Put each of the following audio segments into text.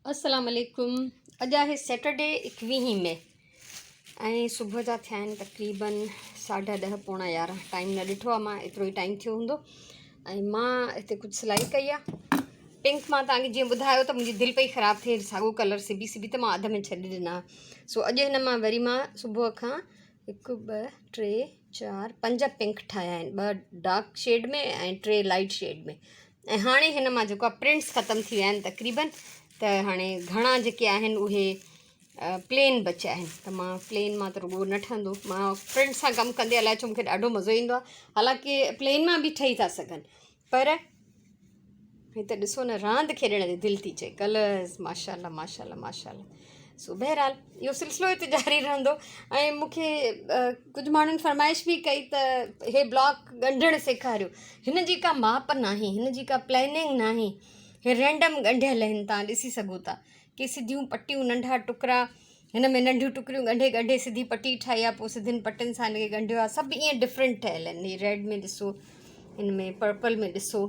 السلام عليڪم اڄ آهي سيٽرڊي ايڪويهين مئي ۽ صبح جا ٿيا آهن تقريبن ساڍا ڏهه پوڻا يارهن ٽائيم نه ڏٺو آهي مان ايترو ئي ٽائيم ٿيو هوندو ۽ مان هتي ڪجهه سلائي ڪئي آهي پنڪ مان توهان کي جيئن ٻڌايو ته منهنجي دل پئي خراب ٿئي ساڳو ڪلر سبي سبي ته مان اڌ ۾ ڇڏي ڏنا سو اڄ هن مان وري مان صبح کان هڪ ٻه ٽي چار پنج پنڪ ٺاهيا آهن ٻه ڊارڪ شيڊ ۾ ۽ ٽي لائيٽ شيڊ ۾ ۽ هاڻي هن مان جيڪو آهي پرنٽس ختم ٿي ويا آهن تقريبن ته هاڻي گهڻا جيڪي آهن اهي پلين بچيا آهن ته مان پلين مان ته رڳو نه ٺهندو مان پرنٽ سان ڪم ڪندي الائي ڇو مونکي ڏاڍو مزو ايندو آهي حالانڪه پلين مان به ٺهي ٿا سگهن پر هي ته ڏسو نه راند کيڏڻ جي دل ٿي چئي ڪلرز ماشاءالله ماشاءالله ماشاءالله سو بهرحال اهو سلسلو هتي جاري رهندو ۽ مون کي ڪجهه ماڻهن فرمائش به ڪئي ته هي بلاڪ ڳنڍڻ سيکاريو هن جي ڪا ماپ ناهي هن جي ڪا پلاننگ ناهي هي رينڊم ڳنڍيل آهن تان ڏسي سگهو ٿا ڪي سڌيون پٽيون ننڍا ٽڪرا هن ۾ ننڍيون ٽڪريون ڳنڍي ڳنڍي سڌي پٽي ٺاهي آهي پوء سڌين پٽين سان هن کي ڳنڍيو آهي سڀ ائين ڊفرنٽ ٺهيل آهن هي ريڊ ۾ ڏسو هن ۾ پرپل ۾ ڏسو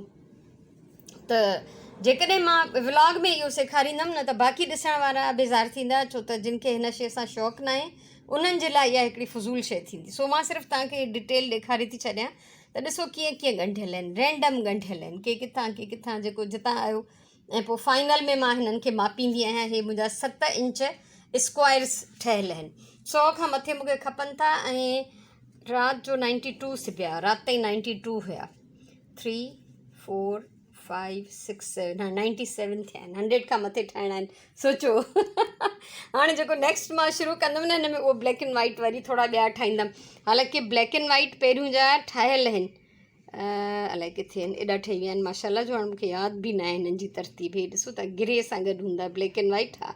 ته جيڪڏهن مان ولاگ ۾ اهو سيکاريندم نه ته باقي ڏسڻ وارا بيزار ٿيندا ڇو ته جن کي هن شيء سان شوق ناهي انهن جي لاء اها هڪڙي فضول شيء ٿيندي سو مان صرف توهان کي ڊيٽيل ڏيکاري ٿي ڇڏيان ته ڏسو ڪيئن ڪيئن ڳنڍيل آهن رينڊم ڳنڍيل آهن ڪي ڪٿان ڪي ڪٿان جيڪو جتان آيو ۽ پوء فائنل ۾ مان هنن کي ماپيندي آهيان هي منهنجا ست انچ اسڪوائرس ٺهيل آهن سو کان مٿي مونکي کپن ٿا ۽ رات جو نائنٽي ٽو سبيا رات تائين نائنٽي ٽو هيا three four five six seven ها نائنٽي سيون ٿيا آهن هنڊريڊ کان مٿي ٺاهڻا آهن سوچو هاڻي جيڪو نيڪسٽ مان شروع ڪندم نه هن ۾ اهو بليڪ اينڊ وائيٽ وري ٿورا ٻيا ٺاهيندم حالانڪه بليڪ اينڊ وائيٽ پهريون جا ٺاهيل آهن الائي ڪٿي آهن ايڏا ٺهي ويا آهن ماشاء الله جو هاڻي مونکي ياد به نه آهي هنن جي ترتيب هي ڏسو ته گري سان گڏ هوندا بليڪ اينڊ وائيٽ ها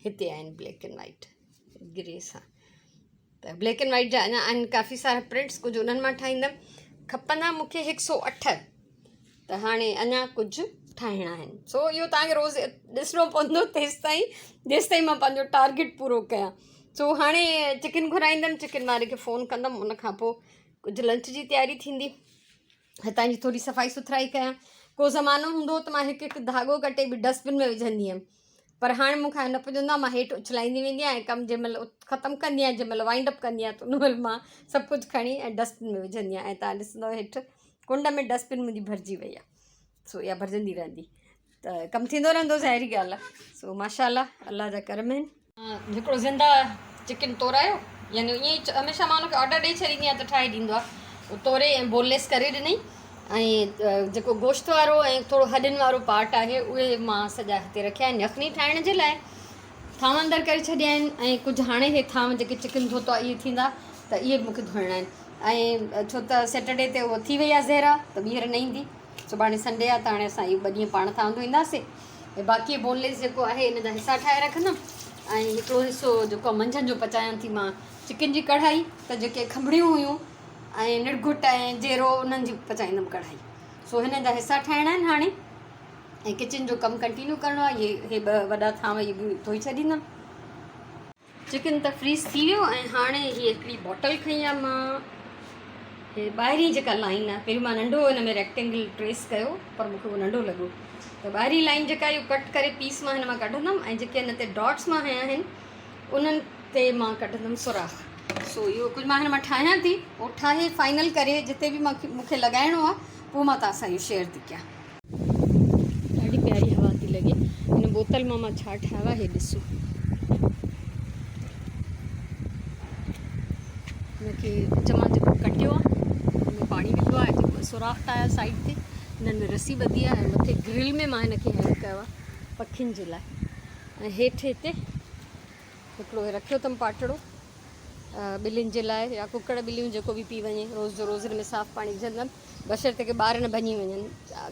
هتي آهن بليڪ اينڊ وائيٽ گري سان ته بليڪ اينڊ وائيٽ جا اڃا آهن ڪافي سارا پرنٽس ڪجهه انهن مان ٺاهيندم کپندا مونکي هڪ سو اٺ ته هاڻي اڃا ڪجهه ٺاهڻا آهن سو اهو توهان کي روز ڏسڻو پوندو تيستائين جيستائين مان پنهنجو ٽارگيٽ پورو ڪيان سو هاڻي چڪن گهرائيندم چڪن واري کي فون ڪندم ان کان پوء ڪجهه لنچ جي تياري ٿيندي هتان جي ٿوري صفائي سٿرائي ڪيان ڪو زمانو هوندو هو ته مان هڪ هڪ ڌاڳو ڪٽي به ڊسٽ بن ۾ وجهندي هيم پر هاڻي مون کان نه پڄندو آهي مان هيٺ اڇلائيندي ويندي آهيان ۽ ڪم جنهن مهل ختم ڪندي آهيان جنهن مهل وائنڊ اپ ڪندي آهيان ته ان مهل مان سڀ ڪجهه کڻي ۽ ڊسٽ بن ۾ وجهندي آهيان ۽ تان ڏسندو هيٺ ڪنڊ ۾ ڊسٽ بن منهنجي ڀرجي وئي آهي سو اها ڀرجندي رهندي ته ڪم ٿيندو رهندو ظاهري ڳالهه آهي سو ماشاء الله الله جا ڪرم آهن. هڪڙو زنده چڪن تورايو يعني ائين ئي هميشه مان ان کي آرڊر ڏئي ڇڏيندي آهيان ته ٺاهي ڏيندو آهي اهو توري ۽ بون ليس ڪري ڏنئي ۽ جيڪو گوشت وارو ۽ ٿورو هڏين وارو پارٽ آهي اهي مان سڄا هتي رکيا آهن يخني ٺاهڻ جي لاء ٿانو اندر ڪري ڇڏيا آهن ۽ ڪجهه هاڻي هي ٿانو جيڪي چڪن ڌوتو آهي اهي ٿيندا ته اهي به مونکي ڌوئڻا آهن ۽ ڇو ته سيٽرڊي تي اهو ٿي وئي آهي زهرا ته ٻيهر نه ايندي سڀاڻي سنڊي آهي ته هاڻي اسان اهي ٻه ڏينهن پاڻ ٿانو ڌوئينداسين ۽ باقي بون ليس جيڪو آهي ان جا حصا ٺاهي رکندم ۽ هڪڙو حصو جيڪو آهي منجهند جو پچايان ٿي مان چڪن جي ڪڙهائي ته جيڪي کنڀڙيون هيون ۽ نڙگهٽ ۽ جيرو انهن جي پچائيندم ڪڙهائي سو هنن جا حصا ٺاهڻا آهن هاڻي ۽ ڪچن جو ڪم ڪنٽينيو ڪرڻو آهي هي ٻه وڏا ٿانو اهي به ڌوئي ڇڏيندم. چڪن ته فريز ٿي ويو ۽ هاڻي هي هڪڙي باٽل کنئي آ مان هي ٻاهرين جيڪا لائن آ پهريون مان ننڍو هن ۾ ريڪٽينگل ٽريس ڪيو پر مونکي اهو ننڍو لڳو ته ٻاهرين لائن جيڪا اهو ڪٽ ڪري پيس مان هن مان ڪڍندم ۽ جيڪي هن تي ڊاٽس مان هنيا آهن انهن تي مان ڪڍندم سوراخ سو اهو ڪجهه مان هن مان ٺاهيان ٿي اهو ٺاهي فائنل ڪري جتي به مان مونکي لڳائڻو آ پوء مان توهان سان اهو شيئر ٿي ڪيان. ڏاڍي پياري هوا ٿي لڳي. هن بوتل مان مان ڇا ٺاهيو آهي هي ڏسو. هن کي وچ مان جيڪو ڪٽيو آهي هن ۾ پاڻي وڌو آهي جيڪو سوراخ ٺاهيا سائيڊ تي هنن ۾ رسي ٻڌي آهي ۽ مٿي گرل ۾ مان هن کي هينگ ڪيو آهي پکين جي لاء ۽ هيٺ هتي هڪڙو رکيو اٿم پاٽڙو ٻلين جي لاء يا ڪڪڙ ٻليون جيڪو به پي وڃي روز جو روز هن ۾ صاف پاڻي وجهندم بشرطيڪ ٻار نه ڀڃي وڃن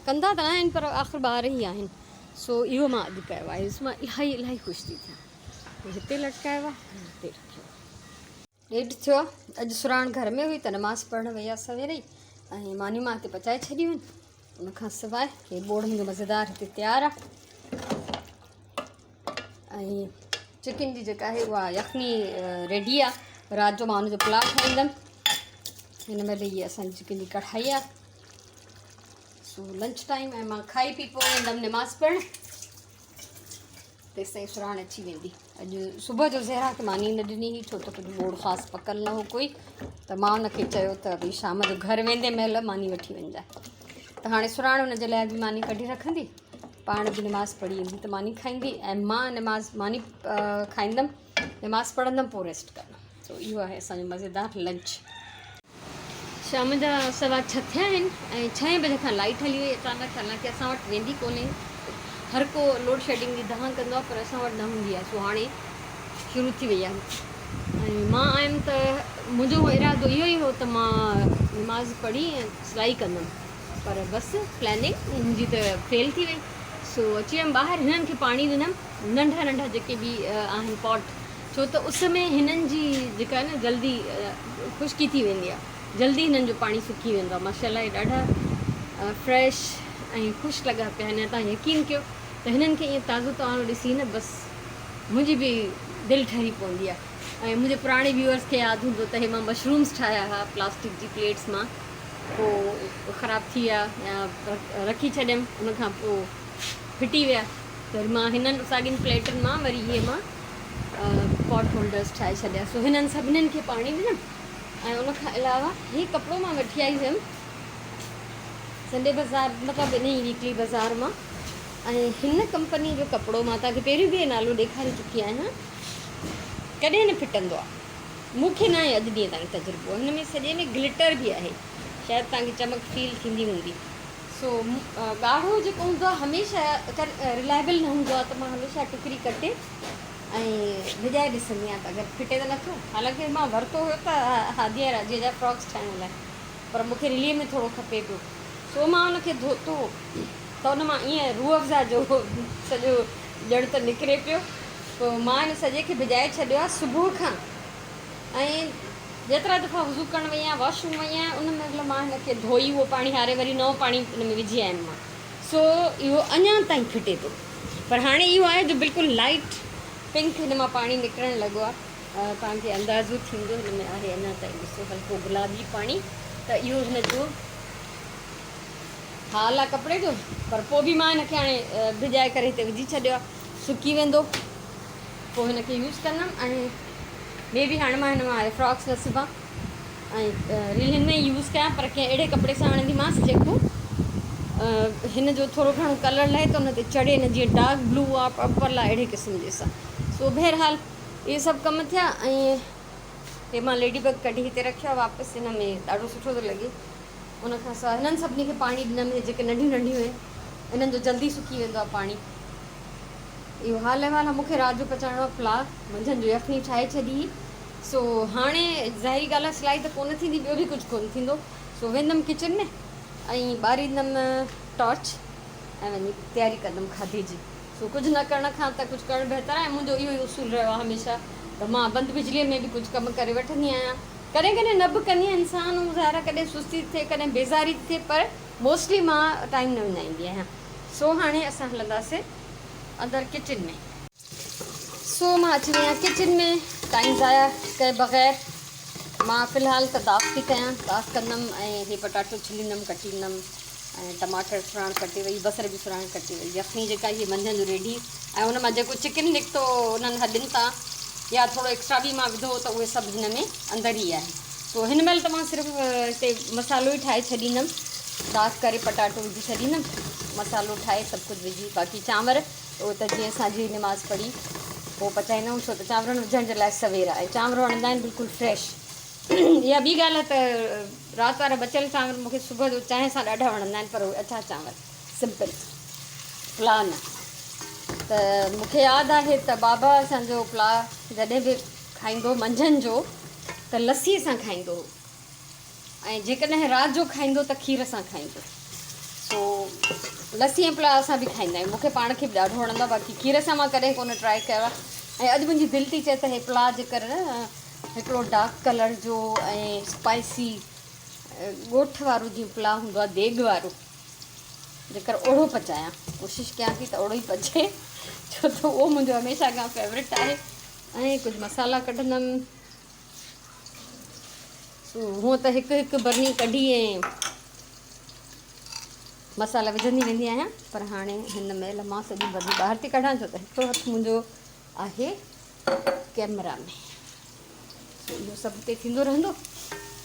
ڪندا ته ناهن پر آخر ٻار ئي آهن سو اهو مان اڄ ڪيو آهي اس مان الاهي الاهي خوش ٿي ٿيان هتي لٽڪايو آهي هتي رکيو آهي ڏيڍ ٿيو آهي اڄ سراڻ گهر ۾ هئي ته نماز پڙهڻ وئي آهي سوير ئي ۽ مانيون مان هتي پچائي ڇڏيون آهن ان کان سواء هي ٻوڙ منهنجو مزيدار هتي تيار آهي ۽ چڪن جي جيڪا آهي اها يخني ريڊي آهي رات جو مان ان جو پلاء ٺاهيندم هن مهل هي اسان جي چڪن جي ڪڙهائي آهي سو لنچ ٽائيم ۽ مان کائي پي پوء ويندم نماز پڙهڻ ته تيستائين سرهاڻ اچي ويندي. اڄ صبح جو زهرا کي ماني نه ڏني هئي ڇو ته ڪجهه ٻوڙ خاص پڪل نه هو ڪوئي ته مان ان کي چيو ته ڀئي شام جو گهر ويندي مهل ماني وٺي وڃجانء ته هاڻي سرهاڻ ان جي لاء به ماني ڪڍي رکندي پاڻ به نماز پڙهي ايندي ته ماني کائيندي ۽ مان نماز ماني کائيندم نماز پڙهندم پوء ريسٽ ڪندم سو اهو آهي اسان جو مزيدار لنچ. شام جا 6:15 ٿيا آهن ۽ ڇهين بجي کان لائيٽ هلي وئي اچانڪ حالانڪه اسان وٽ ويندي ڪونهي هر ڪو لوڊ شيڊنگ جي دانهن ڪندو آهي پر اسان وٽ نه هوندي آهي سو هاڻي شروع ٿي وئي آهي ۽ مان آيم ته منهنجو ارادو اهو ئي هو ته مان نماز پڙهي ۽ سلائي ڪندم پر بس پلاننگ منهنجي ته فيل ٿي وئي سو اچي ويم ٻاهر هنن کي پاڻي ڏنم ننڍا ننڍا جيڪي به آهن پاٽ ڇو ته اس ۾ هنن جي جيڪا آهي نه جلدي خشڪي ٿي ويندي آهي جلدي هنن جو پاڻي سڪي ويندو آهي ماشاء الله هي ڏاڍا فريش ۽ خوش لڳا پيا آهن ۽ تان يقين ڪيو ته هنن کي ائين تازو توانو ڏسي نه بس منهنجي به دل ٺري پوندي آهي ۽ منهنجي پراڻي ويورز کي ياد هوندو ته هي مان مشرومز ٺاهيا هئا پلاسٽڪ جي پليٽس مان پوء خراب ٿي ويا يا رکي ڇڏيم ان کان پوء ڦٽي ويا ته وري مان هنن ساڳين پليٽن مان وري اهي مان پاٽ هولڊرس ٺاهي ڇڏيا سو هنن سڀنين کي پاڻي ڏنم ۽ ان کان علاوه هي ڪپڙو مان وٺي آئي هيم سنڊي بازار مطلب ان ئي ويڪلي بازار مان ۽ هن ڪمپني جو ڪپڙو مان توهان کي پهريون به نالو ڏيکاري چڪي آهيان ڪڏهن نه ڦٽندو آهي مون کي نه آهي اڄ ڏينهن تائين تجربو هن ۾ سڄي ۾ گلٽر به آهي شايد توهان کي چمڪ فيل ٿيندي هوندي سو ڳاڙهو جيڪو هوندو آهي هميشه رلائبل نه هوندو آهي ته مان هميشه ٽڪري ڪٽي ۽ ڀڄائي ڏسندي آهيان ته اگر ڦٽي ته نٿو حالانڪه مان ورتو هيو ته هادي ۽ راجيء جا فراڪس ٺاهڻ لاء پر مون کي رلي ۾ ٿورو کپي پيو سو مان ان کي ڌوتو ته ان مان ائين روح افزا جو سڄو ڄڻ ته نڪري پيو پوء مان ان سڄي کي ڀڄائي ڇڏيو آهي صبح کان ۽ جيترا دفعا وضو ڪرڻ وئي آهيان واش روم وئي آهيان ان مهل مان هن کي ڌوئي اهو پاڻي هاري وري نئون پاڻي ان ۾ وجهي آيم مان سو اهو اڃا تائين ڦٽي ٿو پر هاڻي اهو آهي جو بلڪل لائيٽ پنڪ هن مان پاڻي نڪرڻ لڳو آهي توهان کي اندازو ٿيندو هن ۾ آهي اڃا تائين ڏسو هلڪو گلابي پاڻي ته اهو هن جو حال آهي ڪپڙي جو پر پوء به مان هن کي هاڻي ڀڄائي ڪري هتي وجهي ڇڏيو آهي سڪي ويندو پوء هن کي يوز ڪندم ۽ مي بي هاڻي مان هن مان فراڪس نه سبان ۽ ريل هن ۾ ئي يوز ڪيان پر ڪنهن اهڙي ڪپڙي سان هڻنديمانس جيڪو هن جو ٿورو گهڻو ڪلر لهي ته ان تي چڙهي نه جيئن ڊارڪ بلو آ پرپل آ اهڙي قسم جي سان سو بهرحال اهي سڀ ڪم ٿيا ۽ هي مان ليڊي بگ ڪڍي هتي رکيو آ واپس هن ۾ ڏاڍو سٺو ٿو لڳي ان کان سواء هنن سڀني کي پاڻي ڏنم هي جيڪي ننڍيون ننڍيون آهن انهن جو جلدي سڪي ويندو آ پاڻي اهو حال احوال آ مون کي رات جو پچائڻو آ پلاء منجهند جو يخني ٺاهي ڇڏي هئي سو هاڻي ظاهري ڳالهه آ سلائي ته ڪونه ٿيندي ٻيو به ڪجهه ڪونه ٿيندو سو ويندم ڪچن ۾ ۽ ٻاريندم ٽارچ ۽ وڃي تياري ڪندم کاڌي جي سو ڪجهه نه ڪرڻ کان ته ڪجهه ڪرڻ بهتر آهي منهنجو اهو ئي اصول رهيو آ هميشه ته مان بند بجلي ۾ به ڪجهه ڪم ڪري وٺندي آهيان ڪڏهن ڪڏهن نه به ڪندي آهيان انسان ظاهر آ ڪڏهن سستي ٿي ٿئي ڪڏهن بيزاري ٿي ٿئي پر موسٽلي مان ٽائيم نه وڃائيندي آهيان سو هاڻي اسان هلنداسين اندر ڪچن ۾. سو مان اچي وئي آهيان ڪچن ۾ ٽائيم ضايع ڪئي بغير مان في الحال ته داغ ٿي ڪيان داغ ڪندم ۽ هي پٽاٽو ڇليندم ڪٽيندم ۽ ٽماٽر سراڻ ڪٽي وئي بصر به سراڻ ڪٽي وئي يخني جيڪا هي منجهند جو ريڊي ۽ ان مان جيڪو چڪن نڪتو انهن هڏين تان يا ٿورو ايڪسٽرا به مان وڌو ته اهي سڀ هن ۾ اندر ئي آهي سو هن مهل ته مان صرف هتي مصالحو ئي ٺاهي ڇڏيندم داغ ڪري پٽاٽو وجهي ڇڏيندم مصالحو ٺاهي سڀ ڪجهه وجهي باقي چانور اهو ته جيئن اسان جي نماز پڙهي پوء پچائيندا آهيون ڇو ته چانورن وجهڻ جي لاء سوير آهي چانور وڻندا آهن بلڪل فريش اها ٻي ڳالهه آهي ته رات وارا بچيل چانور مونکي صبح جو چانهه سان ڏاڍا وڻندا آهن پر اهي اڇا چانور سمپل پلاء نه ته مونکي ياد آهي ته بابا اسانجو پلاء جڏهن به کائيندو منجهند جو ته لسيء سان کائيندو هو ۽ جيڪڏهن رات جو کائيندو ته کير سان کائيندو سو لسي ۽ پلاء اسان به کائيندا آهيون مونکي پاڻ کي به ڏاڍو وڻندو آهي باقي کير سان مان ڪڏهن ڪونه ٽرائي ڪيو آهي ۽ اڄ منهنجي دل ٿي چئي ته هي پلاء جيڪر نه هڪڙو ڊارڪ ڪلر جو ۽ اسپائسي ڳوٺ وارو جيئن پلاء هوندو آهي ديڳ وارو جيڪر اوڙو پچايان ڪوشش ڪيان ٿي ته اوڙو ئي پچي ڇو ته اهو منهنجو هميشه کان فيورٽ آهي ۽ ڪجهه مصالحا ڪڍندم سو هونء ته هڪ هڪ برني ڪڍي ۽ مصالحا وجهندي ويندي آهيان پر هاڻي هن مهل مان سڄي ڀاڄي ٻاهر ٿي ڪڍان ڇو ته هڪڙو هٿ منهنجو آهي ڪيمرا ۾. سو اهو سڀ هتي ٿيندو رهندو.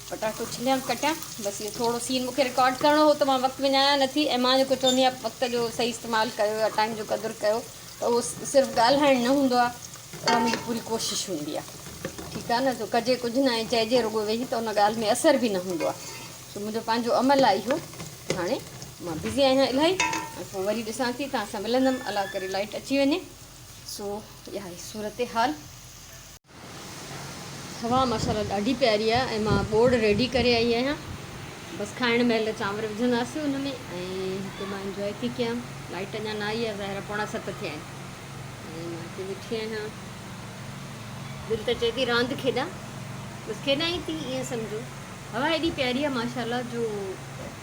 پٽاٽو ڇليان ڪٽيان بس اهو ٿورو سين مونکي رڪارڊ ڪرڻو هو ته مان وقت وڃايان نٿي ۽ مان جيڪو چوندي آهيان وقت جو صحيح استعمال ڪيو يا ٽائيم جو قدر ڪيو ته اهو صرف ڳالهائڻ نه هوندو آهي اها منهنجي پوري ڪوشش هوندي آهي ٺيڪ آهي نه جو ڪجي ڪجهه نه ۽ چئجي رڳو ويهي ته ان ڳالهه ۾ اثر به نه هوندو آهي سو منهنجو پنهنجو عمل آهي اهو هاڻي مان بزي آهيان الاهي ۽ پوء وري ڏسان ٿي توهان سان ملندم الله ڪري لائٽ اچي وڃي سو اها آهي صورتحال. هوا ماشاءالله ڏاڍي پياري آهي ۽ مان ٻوڙ ريڊي ڪري آئي آهيان بس کائڻ مهل چانور وجهنداسين ان ۾ ۽ هتي مان انجوائي ٿي ڪيان لائٽ اڃا نه آئي آهي ظاهر آهي پوڻا ست ٿيا آهن ۽ مان هتي ويٺي آهيان دل ته چئي ٿي راند کيڏان بس کيڏان ئي ٿي ائين سمجهو هوا ايڏي پياري آهي ماشاءالله جو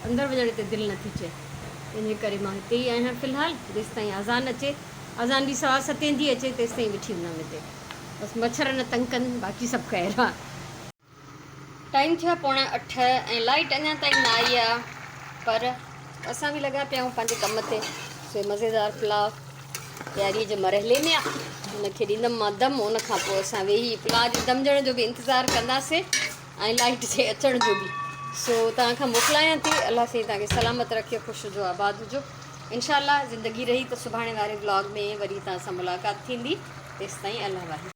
اندر وڃڻ تي دل نٿي چئي ان ڪري مان هتي ئي آهيان في الحال جيستائين اذان اچي اذان به سوا ستين ٿي اچي تيستائين ويٺي هوندم هتي بس مڇر نه تنگ ڪن باقي سڀ خير آ. ٽائيم ٿيو آ پوڻا اٺ ۽ لائيٽ اڃا تائين نه آئي آ پر اسان به لڳا پيا آهيون پنهنجي ڪم تي سو مزيدار پلاء تياري جي مرحلي ۾ آ ان کي ڏيندم مان دم ان کان پوء اسان ويهي پلاء جي دمجڻ جو به انتظار ڪنداسين ۽ لائيٽ جي اچڻ جو به سو توهان کان موڪلايان ٿي الله سائين توهان کي سلامت رکي خوش هجو آباد هجو انشاء الله زندگي رهي ته سڀاڻي واري ولاگ ۾ وري توهان سان ملاقات ٿيندي تيستائين الله واهي.